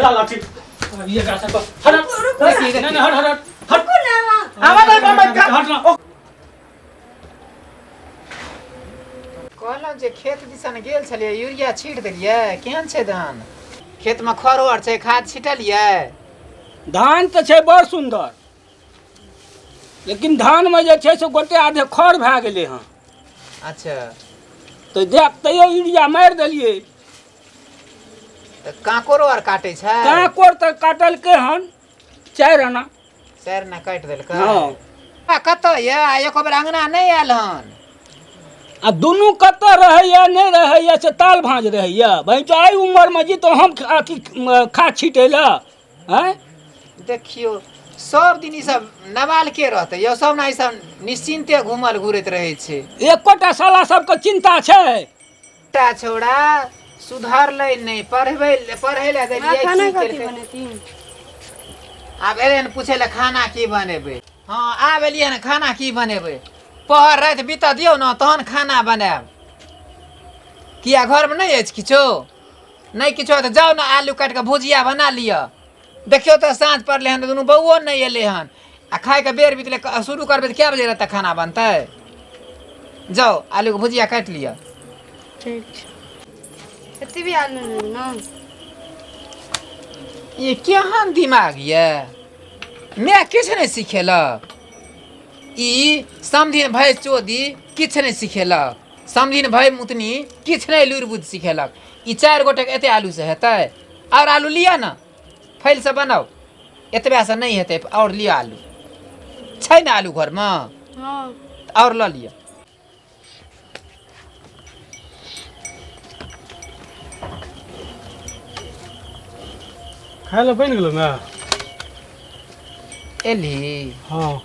ला लाठी ये का सब हट देखी, नहीं नहीं हट हट हट रुकू ना। आवा दे बम्बई का। हट ना। कहलहुँ जे खेत दिसन गेल छलियै, यूरिया छीट देलियै, केहन छै धान? खेतमे खरो आर छै, खाद छिटलियै? धान तऽ छै बड़ सुन्दर, लेकिन धानमे जे छै से गोटे आधे खर भए गेलै हँ। अच्छा। तऽ देख तैयो यूरिया मारि देलियै। तऽ काँकोरो आर काटै छै? काँकोर तऽ काटलकै हन 4 आना। 4 आना काटि देलकै? हँ। आ कतऽ यऽ? आ एको बेर अङ्गना नहि आयल हन। आ दुनू कतऽ रहैया नहि रहैया से ताल भाँज रहैया। भाइ एहि उमरमे जी तो हम अथी खाद छिटै लए आँय? देखियौ सब दिन ई सब नवाल के रहतै यौ, सब ने ई सब निश्चिन्ते घूमल घुरैत रहै छै। एकोटा साला सबके चिन्ता छै? एकटा छौड़ा सुधरलै नहि, पढ़बै पढ़ै लए देलियै, खाना की कथी केलकै? बनेथिन? आब एलै हन पूछै लए खाना की बनेबै। हँ आब एलियै हन खाना की बनेबै। पहर राति बीतऽ दियौ ने तहन खाना बनायब। किया घरमे नहि अछि किछो? नहि किछो तऽ जाउ ने आलू काटि कऽ भुजिया बना लिअ। देखियौ तऽ साँझ पड़लै हन, दुनू बौओ नहि एलै हन आ खायके बेर बीतलै। शुरू करबै तऽ कए बजे राति तक खाना बनतै? जाउ आलूके भुजिया काटि लिअ। ठीक छै। एते भी आलू लेबै ने? ई केहन दिमाग यऽ, माय किछु नहि सिखेलक? ई समधिन भाय चोदी किछु नहि सिखेलक, समधिन भाय मुतनी किछु नहि लुरि बुद्धि सिखेलक। ई 4 गोटेके एते आलूसँ हेतै? आओर आलू लिअ ने, फैलसँ बनाउ, एतबेसँ नहि हेतै। आओर लिअ आलू, छै ने आलू घरमे? हँ। आओर लऽ लिअ। खाय लए बनि गेलो ने? एली? हँ।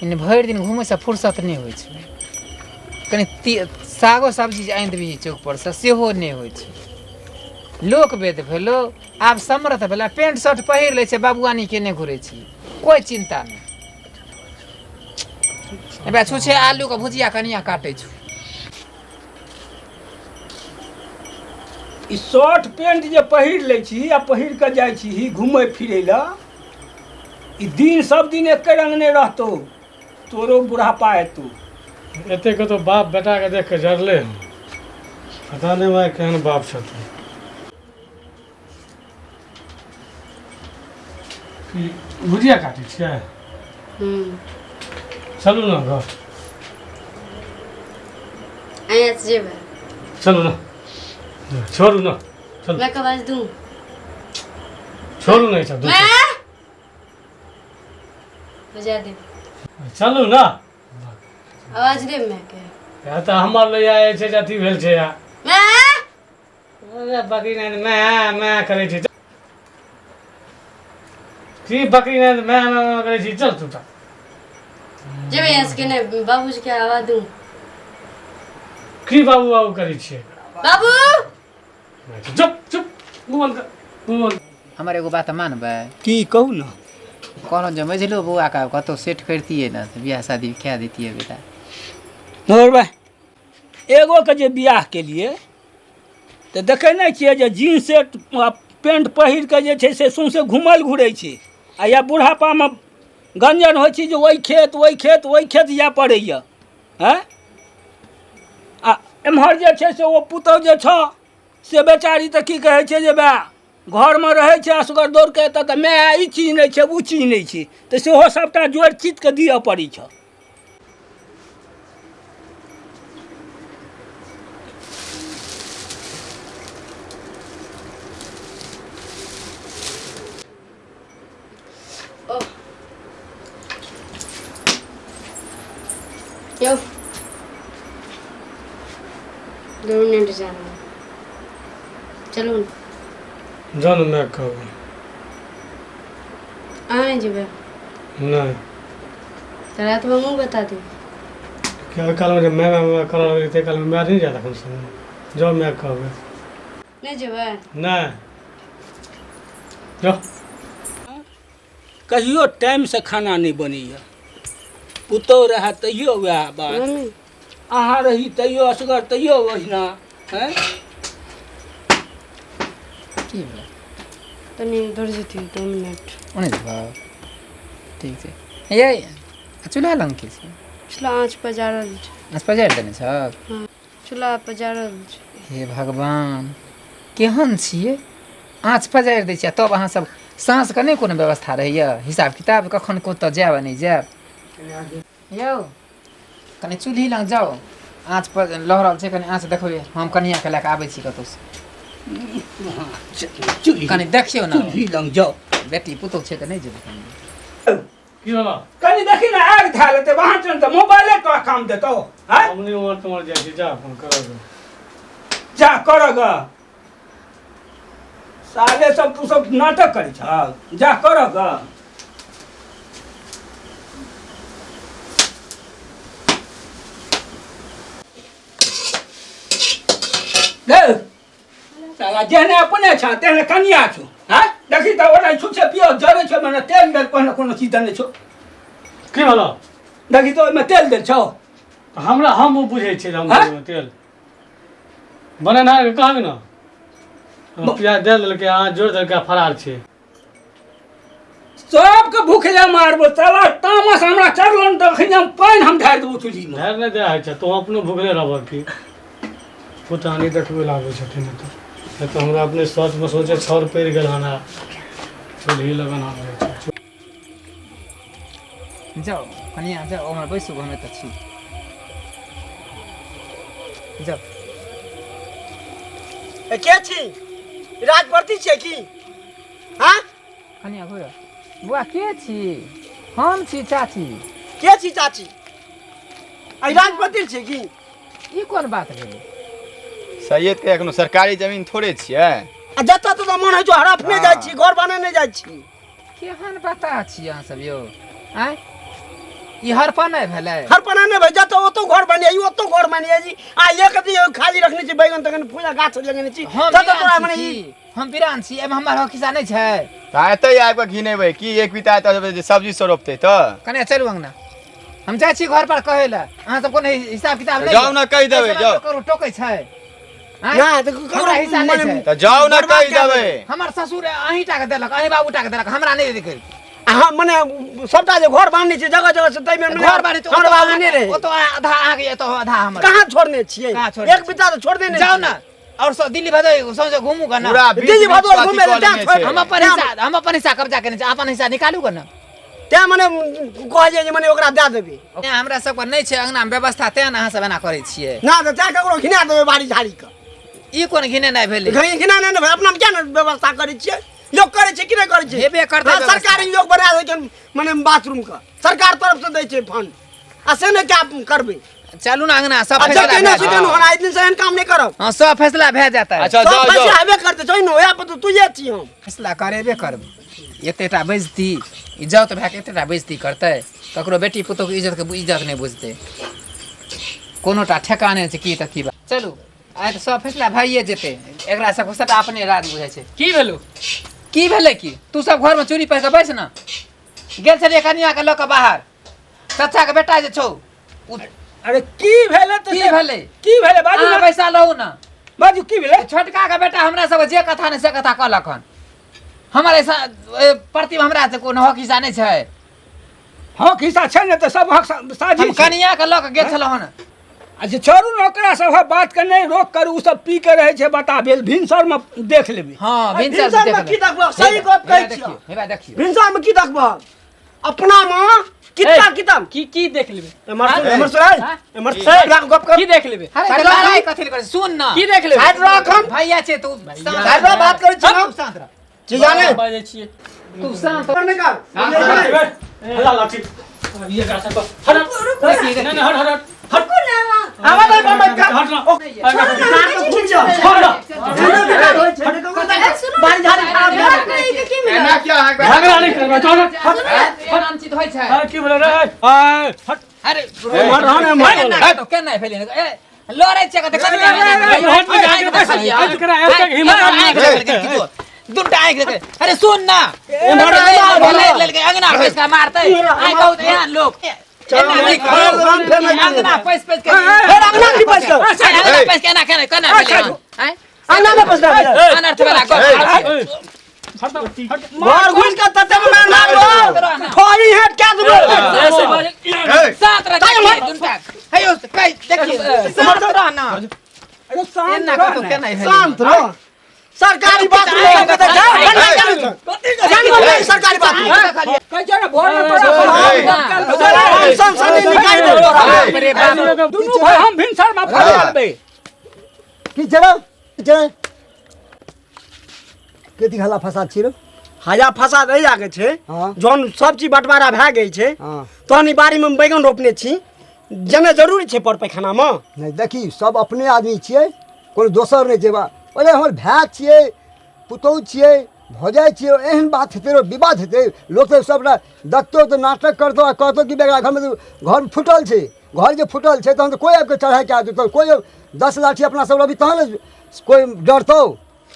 एने भरि दिन घुमैसँ फुर्सत नहि होइ छै, कनि सागो सब्जी जे आनि देबही चौक परसँ सेहो नहि होइ छै। लोक वेद भेलो आब समर्थ भेलै, पेंट शर्ट पहिर लै छै, बाबुआनी केने घुरै छी, कोइ चिन्ता नहि। एबे छुछे आलूके भुजिया कनिया काटै छौ। ई शर्ट पेंट जे पहिर लै छी आ पहिर कऽ जाइ छी घुमै फिरै लए, ई दिन सब दिन एके रंग नहि रहतौ, तोरो बुढ़ापा एतौ। एते कतौ बाप बेटाके देख कऽ जरले हन, पता नहि भाय केहन बाप छथुन। की भुजिया काटै छियै? चलू ने घर। अहाँ से जेबै? चलू ने, छोड़ू ने, चलू। मैं आवाज दूं? छोड़ू ने, ई सब दूर। मैं बजा दे। चलू ने। आवाज दे मैं के। या तऽ हमर लैया जे छै से अथी भेल छै। या मैं अरे बकरी नहि मैं मैं करै छी की बकरी नहि मैं मैं मैं करै छी, चल तू तऽ जेबै यहाँ से के नहीं? बाबूजी के आवाज दूं? की बाबू बाबू करै छियै? बाबू चुप चुप, मुँह बंद कर, मुँह बंद। हमर एगो बात मानबै? की कहू ने। कहलहुँ जे मझिलो बौआके आब कतहु सेट करितियै ने तऽ बियाह शादी कए दैतियै बेटा। मगर भाइ एगोके जे बियाह केलियै तऽ देखै नहि छियै जे जीन्स आ पेंट पहिर कऽ जे छै से सौँसे घुमल घुरै छै, आ या बुढ़ापामे गञ्जन होइ छै जे ओहि खेत ओहि खेत ओहि खेत जाय पड़ैए। हँ आ एम्हर जे छै से ओ पुतहु जे छऽ से बेचारी तऽ की कहै छै जे बा घरमे रहै छै असगर, दौड़ कऽ एतऽ तऽ माय ई चीज नहि छै ओ चीज नहि छै, तऽ सेहो सभटा जोड़ि चित कऽ दिअ पड़ै छऽ। यो 2 मिनट जाना, चलू ने। जाउ ने, माय कहबै। अहाँ नहि जेबै? नहि। तऽ रातिमे मुँह बता दियौ। कि ओहि कालमे जे माय माय माय करऽ लगलै ताहि कालमे माय नहि जायत एखन संगे। जाउ माय कहबै। नहि जेबै? नहि, जाउ। कहियो टाइमसँ खाना नहि बनैए, पुतहु रहए तैयो वएह बात, मम्मी अहाँ रही तैयो असगर तैयो ओहिना। हैं की भेलै? तनी धर जेती 2 मिनट। ओने जेबह? ठीक छै। ये चूल्हा लग की छै? चूल्हा आँच पजारल छै। आँच पजारि देने छह? हँ, चूल्हा पजारल छै। हे भगवान, केहन छियै? आँच पजारि दै छियै तब अहाँ सब साँझके नहि कोनो व्यवस्था रहैए, हिसाब किताब, कखन कतऽ जायब आ नहि जायब। यौ, कनि चूल्ही लग जाउ, आँच पर लहरल छै, कनि आँच देखबै। हम कनियाके लए कऽ आबै छी कतहुसँ। चूल्ही कनि देखियौ ने। चूल्ही लग जाउ। बेटी पुतहु छै तऽ नहि जेबै कनि? की भेलो? कनि देखी ने, आगि धए लेतै। वहाँ चल तऽ मोबाइले तोरा काम देतौ, आँय? हम नहि उमर तुम्हर जाइ छी, जा अपन करऽ। जा कर ग। साले सब, तू सब नाटक करै छह? जा कर ग। ले साला, जेहने अपने छ तेहने कनिया छौ। हाँ, देखी तऽ, ओना छुच्छे पियो जरै छै, मने तेल देल पहिने कोनो चीज देने छौ। की भेलो? देखी तऽ, ओहिमे तेल देल छौ। हमरा हम ओ बुझै छियै जे हम हाँ? देबै तेल बनेनाइ के कहबी ने, हम प्याज दे देलकै, अहाँ जोड़ि देलकै, फरार छै। सबके भूखले मारबो साला। तामस हमरा चढ़लो ने तऽ अखन हम पानि हम ढारि देबो चूल्हीमे। ढेर नहि दे होइ छै, तू अपनो भूखले रहबह की? फुटानी देखबै लागै छथिन। एतऽ एतऽ हमरा अपने सोचमे सोचे छाउर पड़ि गेल हन आ चूल्ही लगन हम जाइ छी। जाउ कनिया, जाउ ओम्हर बैसू, हम एतऽ छी, जाउ। ए, के छी? राजवर्ती छियै की? हाँ? कनिया घुर। बुआ, के छी? हम छी चाची। के छी चाची? आ राजपति छियै की? ई कोन बात भेलै? सैयद के एखनो सरकारी जमीन थोड़े छियै। आ जतऽ ततऽ मन होइ छौ हड़पने जाइ छी, घर बनेने जाइ छी। केहन बता छी अहाँ सब यौ? आँय, ई हरपा नहि भेलै? हड़पना नहि भाइ, जतऽ ओतौ घर बनिए, ओतौ घर बनिए जी। आ एक अथी खाली रखने छी, बैगन तगन पूजा गाछ लगेने छी। हम ततऽ तोरा वीरान मने छी ई की? हम वीरान छी? एहिमे हमर हक हिस्सा नहि छै? तऽ एतै आबि कऽ घिनेबै की? एक बिता एतऽ जे सब्जी सब रोपतै तऽ? कने चलू अंगना, हम जाइ छी घर पर कहै लए। अहाँ सब कोनो हिसाब किताब नहि? जाउ ने, कहि देबै, एहि जाउ। समय ककरो टोकै छै? आँय? ना तऽ हमरा हिस्सा नहि छै? तऽ जाउ ने, बर्बाद कहि कए देबै। हमर ससुर अहीं टा के देलक, अहीं बाबू टा के देलक, हमरा नहि देलकै। अहाँ मने सबटा जे घर बान्हने छियै जगह जगह से, ताहिमे मने घर बारे हमर बाबू नहि रहै। ओतो आधा अहाँके, एतो आधा हमर। कहाँ छोड़ने छियै? कहाँ छोड़ने एक बिता तऽ छोड़ने नहि जाउ छियै। ने और सब दिल्ली भदौ सौंसे घूमू ग ने। पूरा बीच दिल्ली बीच भदौ कथी घुमै लए कऽ लेने जा, छै। हम अपन हिस्सा कब्जा केने छी, अपन हिस्सा निकालू ग ने। तें मने कहलियै जे मने ओकरा दए देबै। तें हमरा सबके नहि छै अंगना मे व्यवस्था, तें ने अहाँ सब एना करै छियै। ना तऽ तें ककरो घिना देबै बाड़ी झाड़ी के। ई कोन घिनेनाइ भेलै? घिना नहि ने भाइ, अपना किया ने व्यवस्था करै छियै? लोक करै छै कि नहि करै छै? हेबे करतै हाँ, व्यवस्था। सरकारी लोक बना दै छै मने बाथरूम के, सरकार तरफ से दै छै फंड, आ से नहि क्या करबै? चलू ने अंगना, सब आ फैसला जब केने भए छी जेतै। तेन हमरा दिन से एहन काम नहि करब। हँ, सब फैसला भए जेतै। अच्छा, सब जाउ फैसला जाउ। हेबे करतै छै ने, ओएह पर तऽ तुझे छी हम। फैसला करेबे करबै। एतेटा बेइज्जती ई जाउ तऽ भए एतेटा बेइज्जती करतै, ककरो बेटी पुतोहके इज्जतके इज्जत नहि बुझतै, कोनोटा ठेकाने छै की तऽ की बात। चलू, आइ तऽ सब फैसला भइए जेतै। एकरा सबके सबटा अपने राज बुझै छै। की भेलौ? की भेलै की? तू सब घरमे चूड़ी पहिर कऽ बैस ने। गेल छलियै कनियाके लऽ कऽ बाहर, चाचाके बेटा जे छौ उ। अरे, की भेलै तऽ की से- भेलै? की भेलै, बाजू अहाँ ने। बैसा लहु ने। बाजू, की भेलै? छोटका के बेटा हमरा सबके जे कथा नहि से कथा कहलक हन। हमर ऐसा प्रति हमरा से कोनो हक हिस्सा नहि छै? हक हिस्सा छै ने तऽ सब हक साझी हम छै। कनिया के लऽ कऽ गेल छलहुँ हन। अच्छा छोड़ू ने, ओकरा सब बात के नहि रोक करू। ओ सब पी के रहै छै, बता भेल, भिनसर मे देख लेबै। हँ, भिनसर भिनसरमे देख की देखबह? सही गप कहै छियौ। देखियौ, हेबा देखियौ। भिनसरमे की देखबह? अपना मे कितना किताब की की देख लेबै? एमहर सुन, एमहर सुन, हाँ? एमहर साइड राख, गप कर। की देख लेबै? अरे साइड लड़ाई राख। कथी लए करै छी? सुन ना। की देख लेबै? साइड राख हम। भैया छै, तू शांत साइड राख, बात करै छी तू हम। शांत रह। छी जाने बाजै छियै। तू शांत कर निकाल। हला लाठी ये का सब, हट हट, नहीं नहीं, हट हट हट। आवा भाई बम्बई का। हट ना। घूम जाओ। हट ना। बाड़ी झाड़ी खराब भए गेल। की मिलल? एना किया अहाँके? झगड़ा नहीं करबा, चल हट। एहन चीज होइ छै? अरे, की बोले रे? आय, हट। अरे एमहर रह ने, एमहर। केना कतौ, केना भेलै? ए, लड़ै छै कते कते। हट, हट, करा, एक हिम्मत आदमी। दुनटा आँखि देखे। अरे सुन ना। एमहर रह। लेलकै अंगना पैस के मारतै आइ, कहू तऽ एहन लोक एना नहि करू। अंगना पैस पैस के फेर अंगना की पैस के? अंगना पैस के एना केना केना भेलै हन? आँय? अंगना में पैस के? अनर्थ वाला गप। हट हट। घर घुस के तते मार मारबो, ठोरी हेट के देबो। ऐसे बाजे ए, सात रह देखिए दुनटा हेयो कहि देखिए, शांत रह ना। अरे शांत एना रह कतौ ने। केना भेलै? शांत रह, सरकारी बाथरूम में तऽ जाओ, जान सरकारी बाथरूम। कहै छै ने भोर में तोरा हम संसद निकालि देब तोरा। बाप रे बाप। दुनू भाई हम भिनसर में फरिया लेबै। की छै रे? की छै? कथी हल्ला फसाद छी रे? हजा फसाद एहि जाके छै। हाँ। जहन सब चीज बंटवारा भए गेल छै, हाँ। तहन ई बाड़ी में बैगन रोपने छी, जेना जरूरी छै पर पैखाना में। नहि देखी, सब अपने आदमी छियै, कोनो दोसर नहि छै बा। अरे हमर भाय छियै, पुतहु छियै, भौजाइ छियै, एहन बात हेतै रो विवाद हेतै? लोक तऽ सबटा देखतौ तऽ नाटक करतौ आ कहतौ कि बेगरा घरमे तऽ घर फूटल छै। घर जे फूटल छै तहन तऽ कोइ आबि कऽ चढ़ाइ कऽ आबि, कोइ 10 लाठी अपना सब रहबी तहन ने कोइ डरतौ।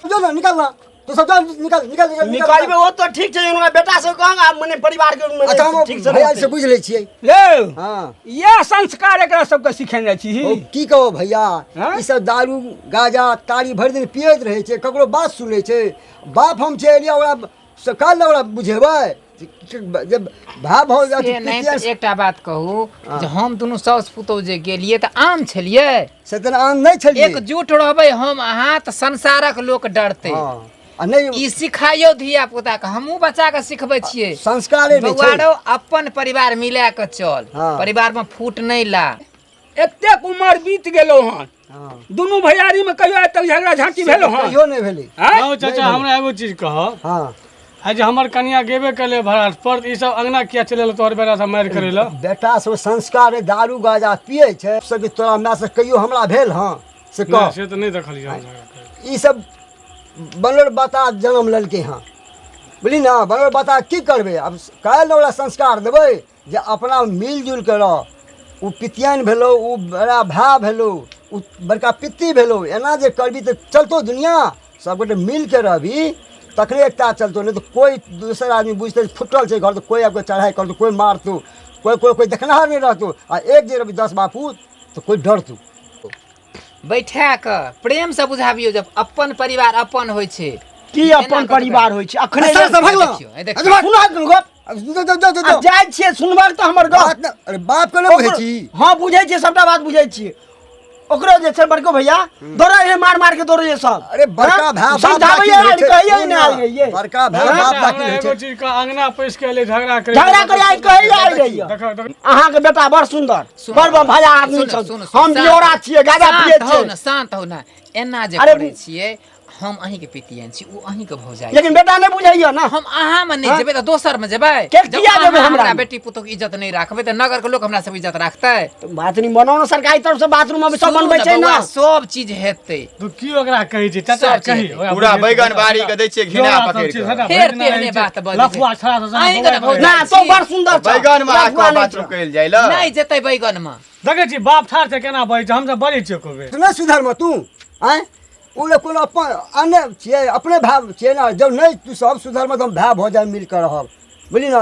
जो ना, निकल ना तू सब, जा निकल निकल निकल। निकलबै ओ तऽ ठीक छै, हुनका बेटा सब कहब आब मने परिवार के मने अच्छा हम ठीक से भैया रहतै। से बुझि लै छियै। यौ, हाँ। इएह संस्कार एकरा सबके सिखेने छी? ओ की कहो भैया, हाँ? ई सब दारू गाजा ताड़ी भरि दिन पियैत रहै छै, ककरो बात सुनै छै? बाप हम छै एलियै, ओकरा से काल्हि ने ओकरा बुझेबै जे भाय भाउज अथी से नहि पितिया। तऽ एकटा बात कहू जे हम दुनू साउस पुतोहु जे गेलियै तऽ आम छलियै? से तऽ आन नहि छलियै। एकजुट रहबै हम अहाँ तऽ संसारक लोक डरतै। हँ आ नहि ई सिखाइयो धिया पुता के, हमहूँ बच्चा के सिखबै छियै। संस्कारे नहि बौआ छै। रौ, अपन परिवार मिला के चल। हाँ। परिवार में फूट नहीं ला। एतेक उमर बीत गेलो हन, हँ। दुनू भैयारी में कहियो आइ तक झगड़ा झांटी भेलो हन? कहियो नहि भेलै। आँय? हौ चाचा, हमरा एगो चीज कह। हँ। आ जे हमर कनिया गेबे कले भराट पर, ई सब अंगना किया चलेल? तोहर बेटा सब मारि करै लए। बेटा सब संस्कार दारू गाजा पियै छै से कि तोरा माय से कहियो हमरा भेल? हँ से कह। नहि, से तऽ नहि देखलियै हम झगड़ा करैत। ई सब बनर बता जन्म लेलकै हँ, बुझली ने? बनर बता की करबै आब? काल्हि ने ओकरा संस्कार देबै जे अपना मिलजुल के रह। ओ पितियान भेलौ, ओ बड़ा भाय भेलौ, ओ बड़का पित्ती भेलौ। एना जे करबी तऽ चलतौ दुनिया? सबगोटे मिल के रहबी तखने एकता चलतौ, नहि तऽ कोइ दोसर आदमी बुझतै फुटल छै घर तऽ कोइ आबि कऽ चढ़ाइ करतौ, कोइ मारतौ, कोइ कोइ कोइ देखनिहार नहि रहतौ। आ एक जे रहबी 10 बापूत तऽ कोइ डरतौ। बैठा कऽ प्रेम से बुझाबियौ जब अपन परिवार अपन होइ छै। की एना अपन कतौ परिवार होइ छै? अखने सर, सब भगलो। देखियौ, ए देखियौ। सुना गप। जो, जो, जो, जो, आ जो। जाइ छियै सुनबाक तऽ हमर गप। बात ने- अरे बाप के नहि बुझै छी? हँ, बुझै छियै, सबटा बात बुझै छियै। ओकरो जे छै बड़को भैया दौड़ै रहै, मार मार के दौड़ै सब। अरे बड़का भाय बाप समझाबैये दाखिल होइ छै। कहियै सुन नहि ना, आयल रहियै। बड़का भाय बाप चाचा, दाखिल हमरा होइ एगो छै। चीज कह, अंगना पैस के एलै झगड़ा करे? झगड़ा करे आइ कहियै आयल रहियै। देखो देखो। अहाँके बेटा बड़ सुन्दर, सुनू, बड़ बड़ भला आदमी सुनू, छल। सुनू, हम शांत बियोरा छियै, गाजा शांत पियै हो छियै। ने, शांत हो ने। एना जे अरे करै छियै, हम अहींके पितियन छी, ओ अहींके भौजाइ। लेकिन बेटा नहि बुझैया ना। हम अहाँ में नहीं हाँ? जेबै तऽ दोसर में जेबै। के जब किया अहाँ जेबै हमरा? हमरा बेटी पुतोह के इज्जत नहीं राखबै तऽ नगर के लोक हमरा सब इज्जत राखतै? बाथरूम बनाउ ने, सरकारी तरफ से बाथरूम अभी सब सुनू बनबै ने छै बौआ, ना। सब चीज हेतै। तू की ओकरा कहै छै चाचा? सब चीज कही हेतै। ओकरा पूरा बुझेतै। बैगन बाड़ी के दै छियै घिना जोड़ा सब पकड़ि चीज, कऽ। हटा, फेर भरि तेहने दिना बात बजै छै। लफुआ छड़ा सब अहीं के ने बौआ भौजाइ ना तो छी। बड़ सुन्दर छ। बैगन में लफुआ आके नहि बाथरूम छ। कयल जाइ ल नहीं जेतै बैगन में। देखै छी बाप ठाढ़ छै केना बजै छै, हमसब बजै छियै एको बेर? तू नहि सुधरमे तू आँय? ओ लए कोनो अपन अन्य छियै, अपने भाय छियै ने। जब नहि तू सब सुधरमे तऽ हम भाय भौजाइ मिल कऽ रहब, बुझली ने?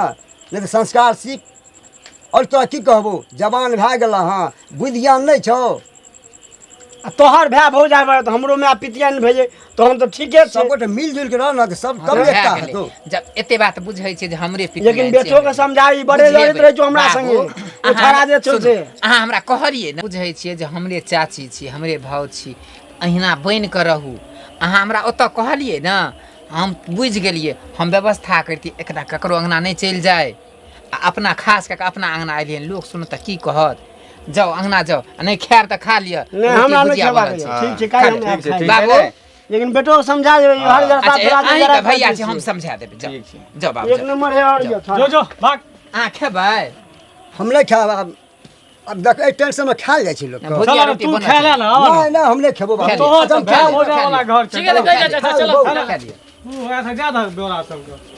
नहि तऽ संस्कार सीख। आओर तोरा की कहबौ, जवान भए गेलह हँ, बुद्धि ज्ञान नहि छौ। आ तोहर भाय भौजाइ बड़ तऽ हमरो माय पितियान भेजै तहन तऽ ठीके छै। सबगोटे मिल जुलि के रह ने तऽ सब तब भए एकता गेलै। हेतौ। जब एते बात बुझै छै जे हमरे पितियन लेकिन छियै, बेटो के समझाई, बड़े बुझेबै। लड़ैत रहै छौ हमरा बाबू, संगे। ओ अहाँ- छौड़ा जे छौ सुनू, से। अहाँ हमरा कहलियै ने, बुझै छियै जे हमरे चाची छी, हमरे भाव छी, अहिना बनि कऽ रहू। अहाँ हमरा ओतऽ कहलियै ने, हम बुझि गेलियै। हम व्यवस्था करितियै, एकरा ककरो अङ्गना नहि चलि जाय आ अपना खास कऽ कऽ अपना अङ्गना एलियै। लोक सुनत तऽ की कहत? जाउ अङ्गना जाउ, आ नहि खायब तऽ खा लिअ। नहि, रोटी हमरा नहि भुजिया खेबाक बनल यऽ। छै। ठीक छै, काल्हि हम ठीक आयब छै, खाय ठीक लए। छै बाबू। ने? लेकिन बेटो के समझा देबै, हर जगह अच्छा साफ सुथरा अहीँके भैया जगह छी, हम समझा देबै। जाउ ठीक छै। जाउ बाबू एक जाउ। नंबर है और यऽ जो जो भाग। अहाँ खेबै? हम नहि खायब आब। आब देख, एहि टेंशनमे खायल जाइ छै लोकके? भुजिया चल रोटी तू बनल खाय छै। ले ने, आब नहि नहि, हम नहि खेबो बाबू। खा लिअ। तोहर तऽ अच्छा, भाय खा भौजाइ वाला घर छै। ठीक है, चल चल, चल चल, चल खा लिअ। तू ओकरा से ज्यादा बेवड़ा सबके।